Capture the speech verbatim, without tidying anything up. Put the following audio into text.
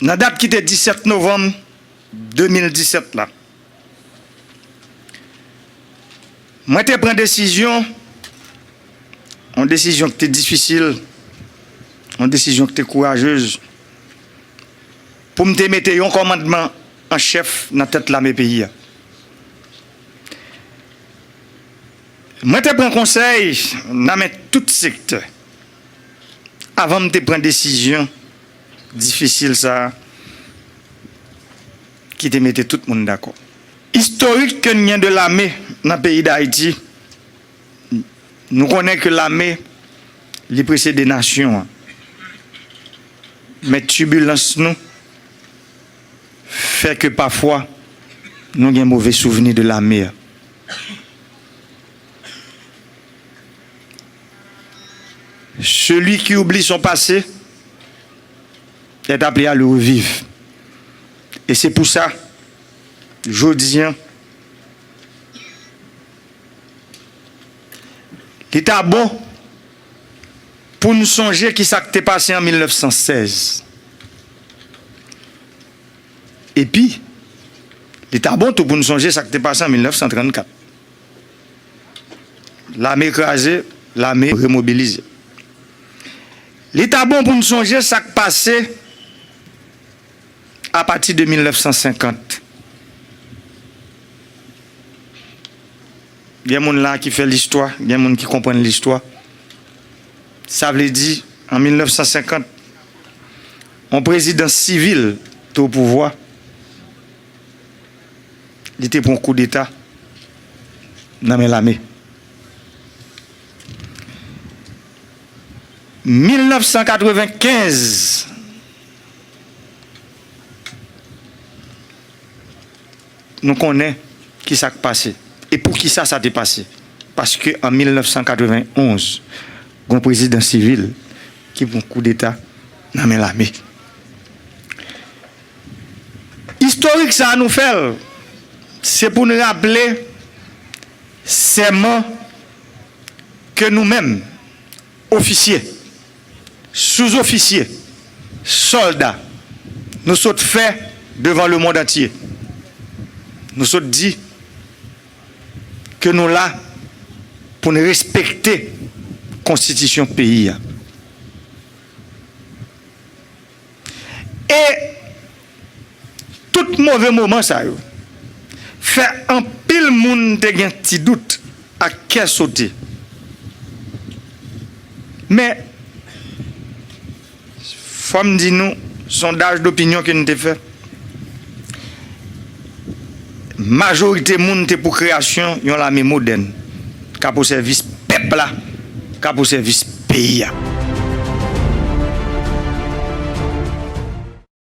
Nan dat ki te disèt novanm de mil disèt la, mwen te pran desizyon, yon desizyon ki te difisil, yon desizyon ki te kourajez, pou m te mete yon kòmandman an chèf nan tèt lame peyi a. Mwen te pran konsèy nan men tout sektè avan m te pran desizyon difisil sa a ki te mete tout moun dakò. Istorik ke n gen de lame nan peyi Dayiti, nou konnen ke lame li presede nasyon an. Men tibilans nou fè ke pafwa nou gen move souvni de lame a. Celui qui oublie son passé est appelé à le revivre. E se pou sa, jodi a, li ta bon pou n sonje ki sa k te pase an mil nèf san sèz. Epi, li ta bon tou pou n sonje sa k te pase an mil nèf san trannkat. Lame kraze, lame remobilize. Li ta bon pou n sonje sa k pase apati de mil nèf san senkant. Gen moun la ki fè listwa, gen moun ki konprann listwa. Sa vle di, an mil nèf san senkant, yon prezidan sivil te o pouvwa, li te pran koudeta nan men lame. Mil nèf san katrevenkenz, nou konnen ki sa k pase. E poukisa sa te pase? Paske an mil nèf san katrevenonz, gen yon prezidan sivil ki pran koudeta nan men lame. Istorik sa a nou fè l, se pou n raple sèman ke nou menm, ofisye, souzofisye, sòlda, nou sot fè devan lemonn antye. Nou sot di ke nou la pou n respekte konstitisyon peyi a. E tout move moman sa yo fè anpil moun te gen ti dout ak kè sote. Men, fò m di nou, sondaj dopinyon ke n te fè, majorite moun te pou kreyasyon yon lame modèn, k ap o sèvis pèp la, k ap o sèvis peyi a.